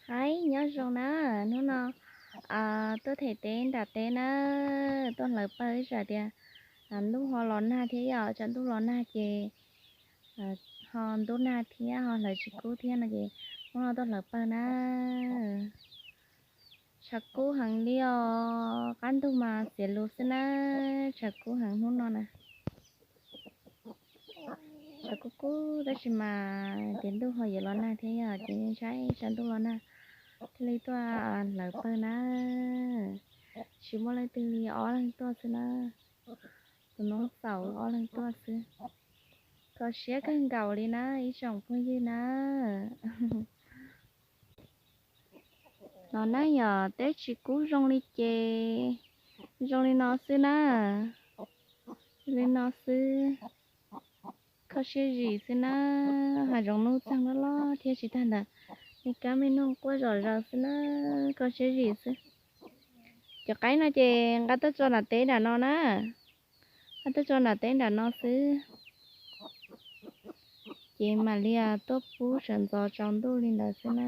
Qaib nyob zoo na, hnub no tuaj them teb nram teb na, tuaj hlawv pawg ib tsam tias ntuj ho los nag thiab yom, tsam ntuj los nag ces ho ntub nag thiab ho hlawv tsis kub thiab no ces hnub no tuaj hlawv pawg na. Tshav kub heev li os, qab ntug mas xiav lus xwb na, tshav kub heev hnub no na. Tshav kub kub tab sis mas tias ntuj ho yuav los nag thiab yog ces ntshai tsam ntuj los nag thiaj li tuaj hlawv pawg na. Tsis muaj leej twg li, ob leeg tuaj xwb na. Tus noob xaus ob leeg tuaj xwb. Kho siab kawg nkaus li na ib tsoom phooj ywg na. No na yog teb tsis kub zoo li ces zoo li no xwb na. Zoo li no xwb. Kho siab zim xwb na. Hav zoov nuj txeeg loj loj thiab tsis tag ntawd me kab me noog quaj zom zaws xwb na. Kho siab zim xwb. Cov qaib no ces nqa tuaj tso nram teb nram no na. Nqa tuaj tso nram teb nram no xwb. Ces mam li tuaj pub sawv ntxov tsaus ntuj li ntawd xwb na.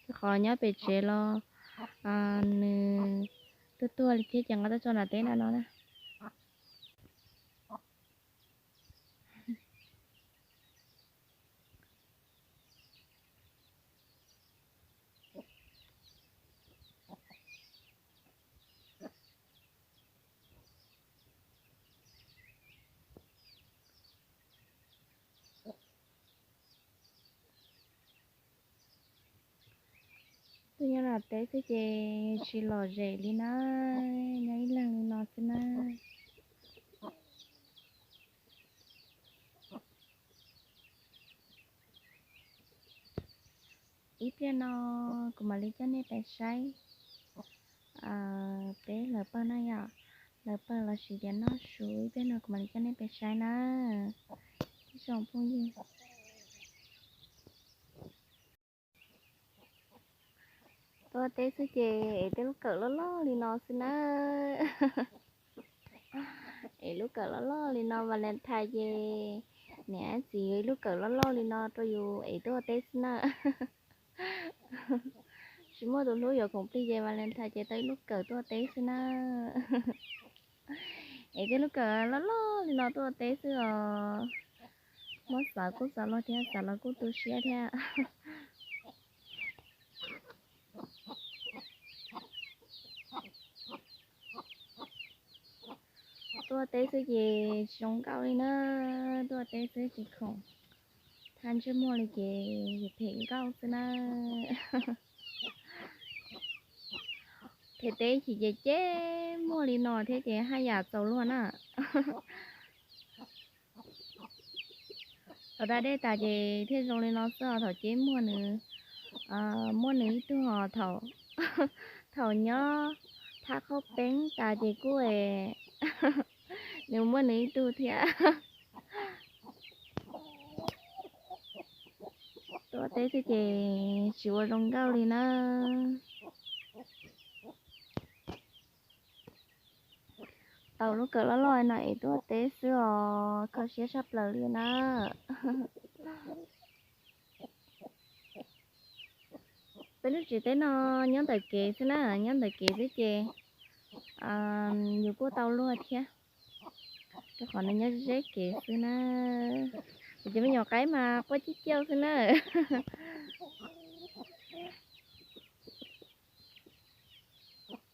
Rau qhov nyob pem tsev los nws tuag tuag li thiab ces nqa tuaj tso nram teb nram no na. Tuaj nyob nram teb xwb ces tsis lom zem li na, nyob ib leeg li no xwb na. Ib pliag no kuv mam li coj nej pem saib peb hlawv pawg na yom, hlawv pawg los sis tias noj su, ib pliag no kuv mam li coj nej pem saib na, ib tsoom phooj ywg. Tuaj teb xwb ces ev tej lub kawm loj loj li no xwb na. Ev lub kawm loj loj li no, Valentine ces niam txiv yuav ib lub kawm loj loj li no rau yus ev tuaj teb xwb na. Tsis muaj tus hlub yuav khoom plig ces Valentine ces tau ib lub kawm tuaj teb xwb na. Ev tej lub kawm loj loj li no tuaj teb xwb os. Muab xav kuj xav luag thiab, xav los kuj tu siab thiab. Tuaj teb xwb ces tsis zoo nkauj li na, tuaj teb xwb tsis khoom, thaj ntsej muag li ces yus phem nkauj xwb na. Them teb chim ces ceb muag li no thiab ces haj yam txaus luag na. Thaum da dej tas ces thiaj zoo li no xwb os, thaum ceb muag nws, muaj nws ib tug os, thaum nyob thab qaub peeb tas ces kuj es nws muaj nws ib tug thiab. Tuaj teb xwb ces tsis ua zoo nkauj li na. Tau lub kawm loj loj no es tuaj teb xwb os, kho siab tshaj plaws li na. Peb lub tsev teb no nyob ntawm kev xwb na, nyob ntawm kev xwb ces yus kuj tau luag thiab, rau qhov nws nyob ze kev xwb na. Ces cov me nyuam qaib mas quaj ciaj ciaj xwb na.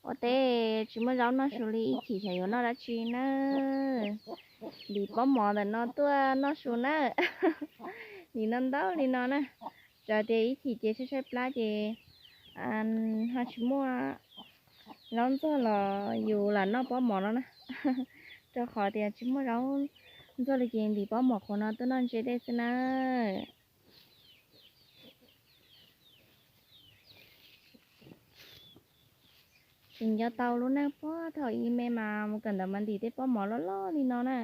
Ua teb tsis muaj zaub noj su li, ib chim xyov yuav noj dab tsi na. Ntim pob mov ntawm no tuaj noj su na. Ntim no ntau li no na. Txawm tias ib chim ces tshaib tshaib plab ces ho tsis muaj zaub ntxuag los yus lam noj pob mov no na. Rau qhov tias tsis muaj zaub ntxuag li ces ntim pob mov qhuav no tuaj noj ntse dej xwb na. Tseem nco tau lub neej puag thaum ub me mas mus kawm ntawv mas ntim tej pob mov loj loj li no na.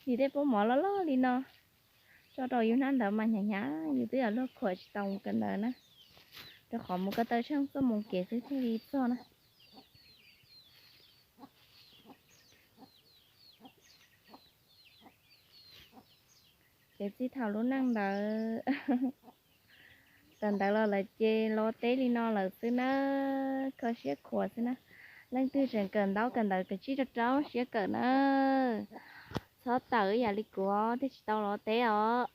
Ntim tej pob mov loj loj li no tso rau yus hnab ntawv mas hnyav hnyav, yus twb yog luag khuam tsis tau mus kawm ntawv na, rau qhov mus ko taw tsheej txoj moo kev xwb thiaj li txog na. Kev txij thaum lub neej ntawd. Kawm ntawv los lawm ces los teb li no lawm xwb na, kho siab khuav xwb na. Leej twg tseem kawm ntaub kawm ntawv kawm tsib rau rau siab kawm na. Txhob tawm ib yam li kuv thiaj tsis tau los teb os.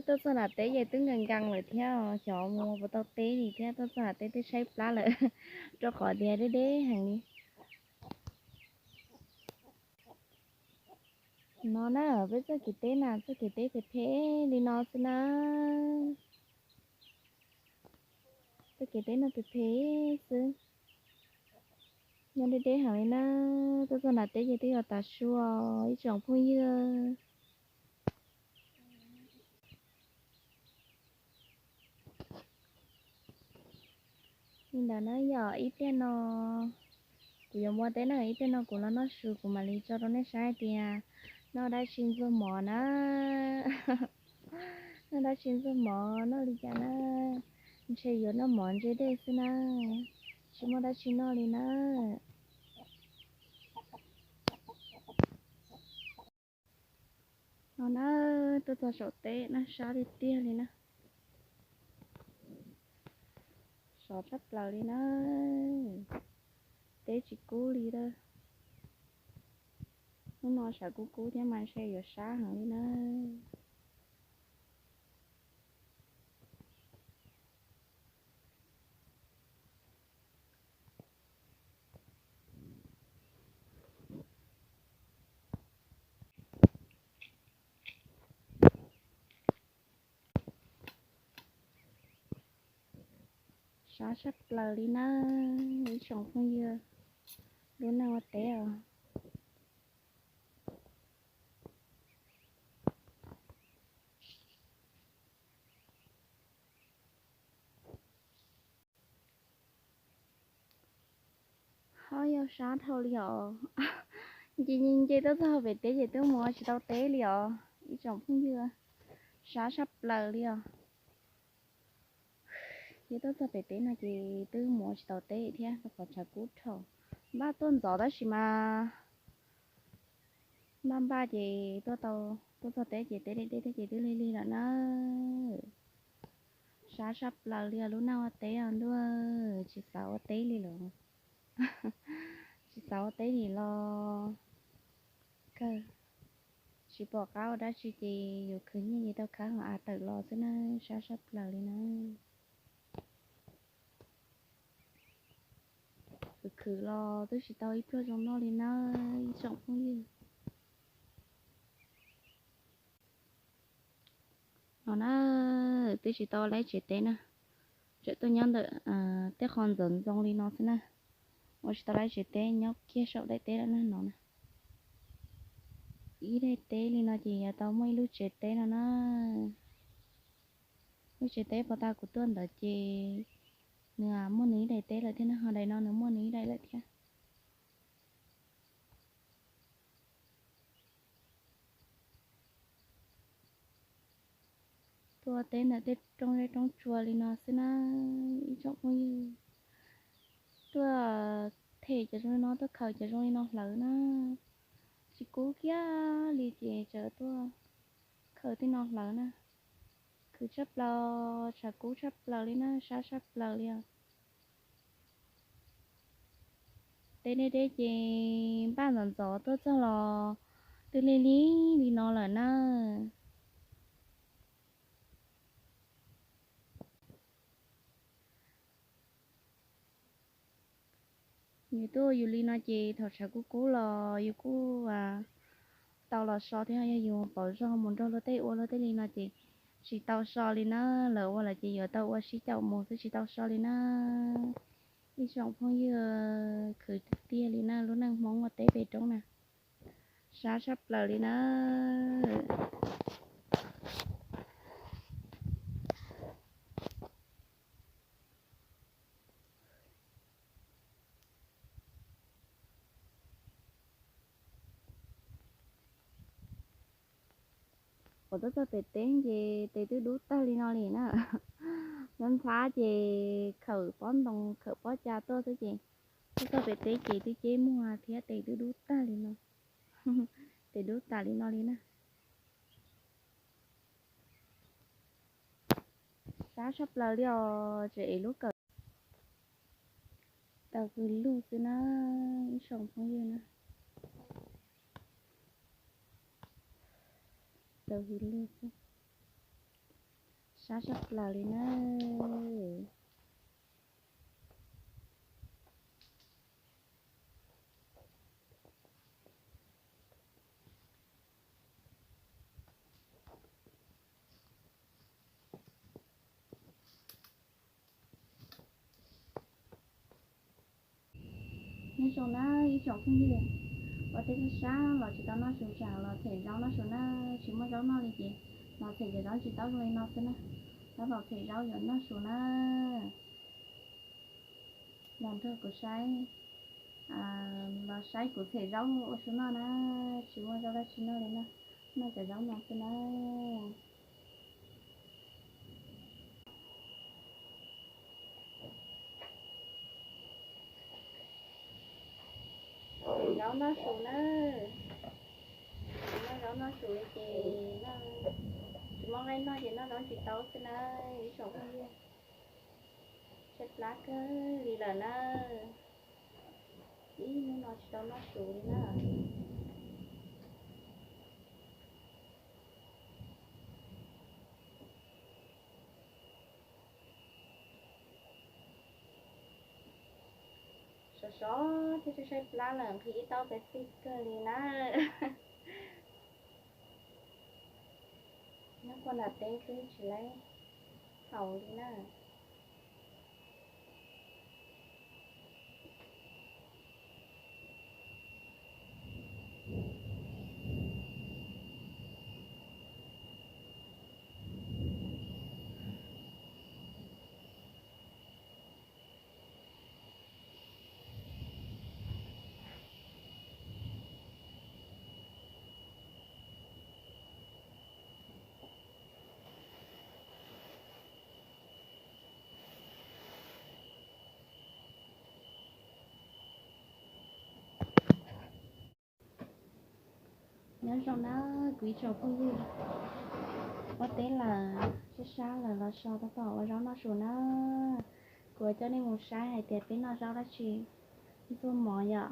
Tuaj txog nram teb ces twb nkees nkees lawm thiab, xyov mus puas tau teb li thiab, tuaj txog nram teb twb tshaib plab lawm, rau qhov tias deb deb heev li. No na, peb txoj kev teb na, txoj kev teb phem phem li no xwb na. Txoj kev teb no phem phem xwb, nyob deb deb heev li na. Tuaj txog nram teb ces twb yuav tas su, ib tsoom phooj ywg. Li ntawd na yom, ib pliag no kuv yuav mus teb na, ib pliag no kuv los noj su kuv mam li tso rau nej saib hais tias noj dab tsi ntxuag mov na. Noj dab tsi ntxuag mov, noj li cas na? Ntshe yuav noj mov ntse dej xwb na, tsis muaj dab tsi noj li na. No na, tuaj txog saum teb na, sab tiag tiag li na. Sov tshaj plaws li na. Teb tsis kub li lawm. Hnub no sab kub kub thiab mas ntshe yuav sab heev li na. Sab tshaj plaws li na, ib tsoom phooj ywg, lub neej ua teb os. Ho yog sab dhau li os. Nce nce tuaj txog pem teb ces twb mus tsis tau teb li os ib tsoom phooj ywg. Sab tshaj plaws li os. Ces tuaj txog pem teb no ces twb mus tsis tau teb thiab rau qhov tshav kub dhau. Npaj tuaj ntxov tab sis mas npaj npaj ces tuaj tau, tuaj txog teb ces teb deb deb thiab ces twb lig lig lawm na. Sab tshaj plaws li os, lub neej ua teb os ntuj, tsis xav ua teb li lawm. Tsis xav ua teb li los kawg, tsis pom qab ua dab tsi ces yuav khwv nyiaj ces tau khawb hauv av tawm los xwb na, sab tshaj plaws li na. Khwv khwv los twb tsis tau ib pluag zoo noj li na, ib tsoom phooj ywg. No na, twb tsis tau laib tsev teb na, tseem tuaj nyob ntawm tej qho ntxoov ntxoo li no xwb na, ua tsis tau laib tsev teb, nyob kiag saum daim teb lawm na no na. Ib daim teb li no ces yuav tau muaj ib lub tsev teb no na. Lub tsev teb puag ta kuv tuaj ntawd ces nws muaj nws ib daim teb lawm thiab na, ho daim no nws muaj nws ib daim lawm thiab. Tuaj teb ntawm tej roob zeb roob tsua li no xwb na, ib tsoom phooj ywg. Tuaj them cov zoo li no, tuaj khaws cov zoo li no hlawv na. Tsis kub kiag li ces tseem tuaj khaws tej no hlawv na. Khwv tshaj plaws, tshav kub tshaj plaws li na, sab tshaj plaws li os. Teb deb deb ces npaj ntxov ntxov tuaj txog los twb lig lig li no lawm na. Yus tuaj yus li no ces thaum tshav kub kub los yus kuj tau los so thiab, yog yus pauv zog mus nrog luag tej ua luag tej li no ces tsis tau so li na. Lawv ua lawm ces yuav tau ua sib caum mus xwb, tsis tau so li na. Ib tsoom phooj ywg, khwv tiag tiag li na, lub neej Hmoob ua teb pem roob na, sab tshaj plaws li na. Uas tuaj txog pem teb ces tes twb dub tag li no li na. Nyob ntxhab ces khawm pob ntoo khawm pob ca tuaj xwb ces tuaj txog pem teb ces twb ceb muag thiab tes twb dub tag li no. Tes dub tas li no li na. Sab sab plaws li os, tseem ev lub kawm. Taws hws lug xwb na, ib tsoom phooj ywg na. Taws hws lug xwb. Sab sab plaws li na. Nyob zoo na ib tsoom phooj ywg, ua teb sab sab los tsis tau noj su, tsam los them zaub noj su na, tsis muaj zaub noj li ces los them cov zaub tsis tau zoo li no xwb na, tab tom them zaub yuav noj su na. Los nrog kuv saib, los saib kuv them zaub ua su noj na, tsis muaj zaub dab tsi noj li na, noj cov zaub no xwb na. Zaub noj su na, tsis muaj zaub noj su li ces noj, tsis muaj nqaij noj ces noj zaub tsis tau xwb na, ib tsoom phooj ywg. Tshaib plab kawg li lawm na, ib hnub no tsis tau noj su li na. Sov sov thiab tshaib plab lawm, nqhis ib taub pes xij kawg li na. Nyob puag nram teb twb tsis laib haus li na. Nyob zoo na kuv ib tsoom phooj ywg, ua teb lawm sab sab lawm los so tab tom ua zaub noj su na. Kuv coj nej mus saib hais tias peb noj zaub dab tsi. Ntxuag mov yom.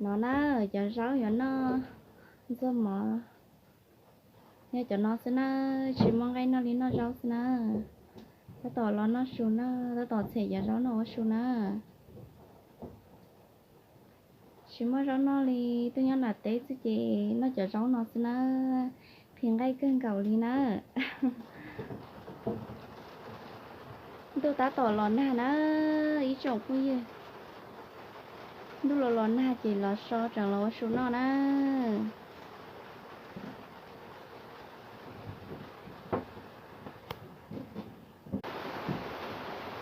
No na, cov zaub yuav noj ntxuag mov yog cov no xwb na, tsis muaj nqaij noj li noj zaub xwb na. Tab tom los noj su na, tab tom them cov zaub no ua su na. Tsis muaj zaub noj li, twb nyob nram teb xwb ces noj cov zaub no xwb na, qhis nqaij kawg nkaus li na. Ntuj tab tom los nag na, ib tsoom phooj ywg. Ntuj los los nag ces los so tseem los ua su noj na.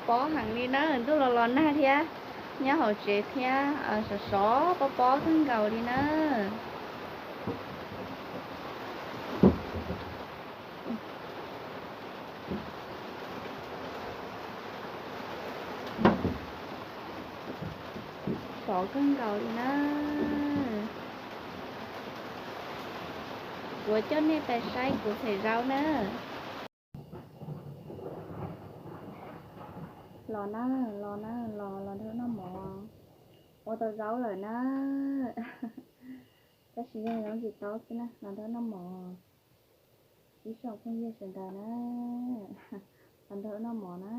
Pob heev li na, ntuj los los nag thiab, nyob hauv tsev thiab, sov sov pob pob kawg nkaus li na. Sov kawg nkaus li na. Kuv coj nej pais saib kuv them zaub na. Los na, los na, los los nrog wb noj mov. Ua tau zaub lawm na. Tab sis yog zaub ntsis taub xwb na, los nrog wb noj mov. Ib tsoom phooj ywg sawv daws na, los nrog wb noj mov na.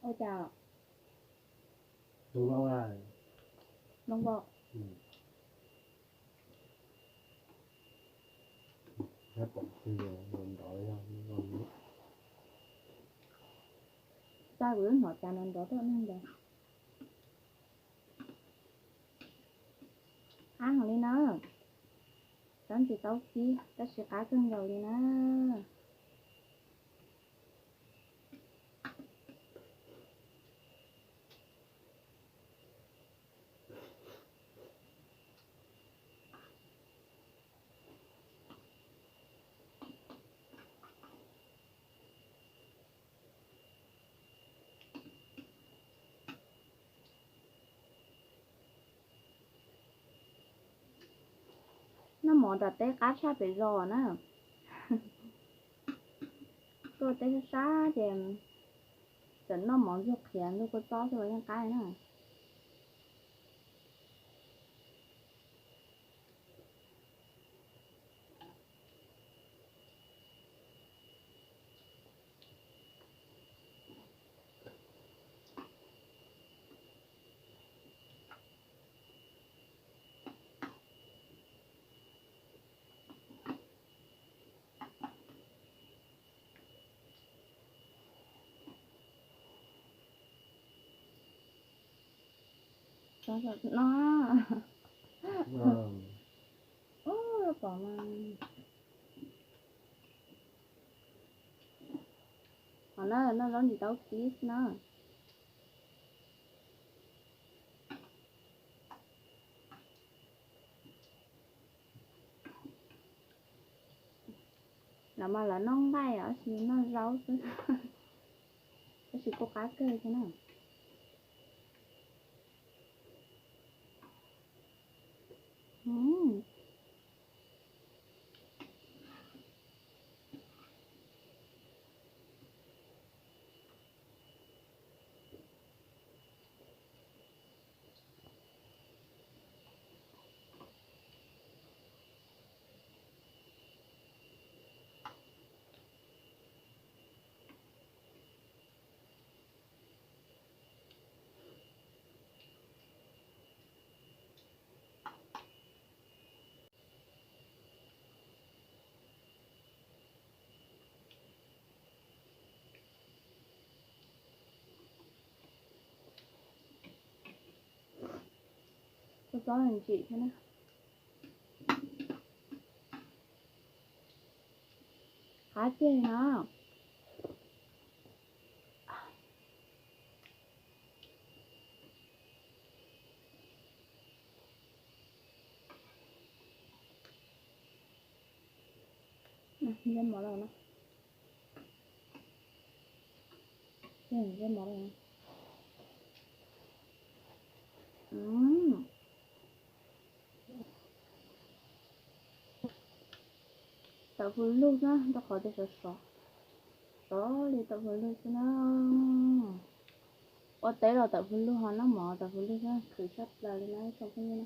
Ua cas? Loo pom. Txaj kuv twb hnov cas nrov nrov tuaj neeg ntawd. Qab heev li na. Zaub ntsis taub kib tab sis qab kawg nkaus li na. Mov nram teb qab tshaj pem zos na. Tuaj teb sab sab ces tseem noj mov ntxuag qhiav ntxuag kua txob xwb los yeej qab na. Cov no, ub, pom mas, qhov no noj zaub ntsis tau kib na. Lawv mas lawv noj nqaij tab sis noj zaub xwb, tab sis kuj qab kawg thiab na. Kua txob ntsim thiab na. Qab tiag no. Nzeb mov los no. Nzeb mov los no. Tawm hws lug na, rau qhov tias sov sov, sov li tawm hws lug xwb na. Ua teb los tawm hws lug ho noj mov tawm hws lug xwb, khwv tshaj plaws li na tsoom phooj ywg na.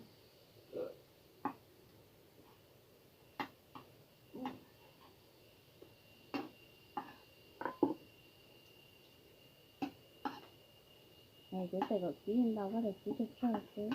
Kuv tes kom kib ntau koj tes kib tsawg tsawg xwb.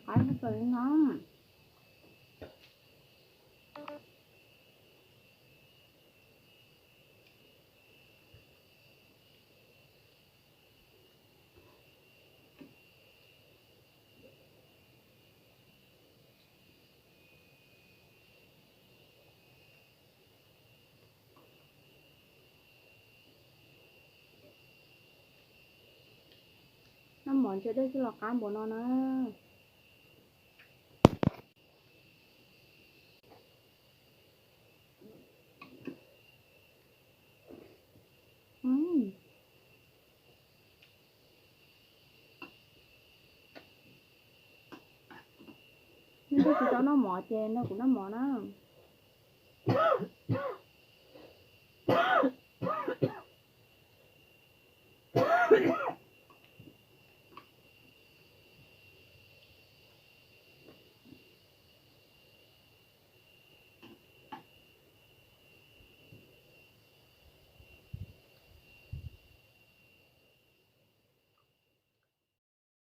Qab tshaj plaws li no. Noj mov ntsia dej xwb los qab npaum no na. Neb twb tsis tau noj mov ces nrog kuv noj mov na.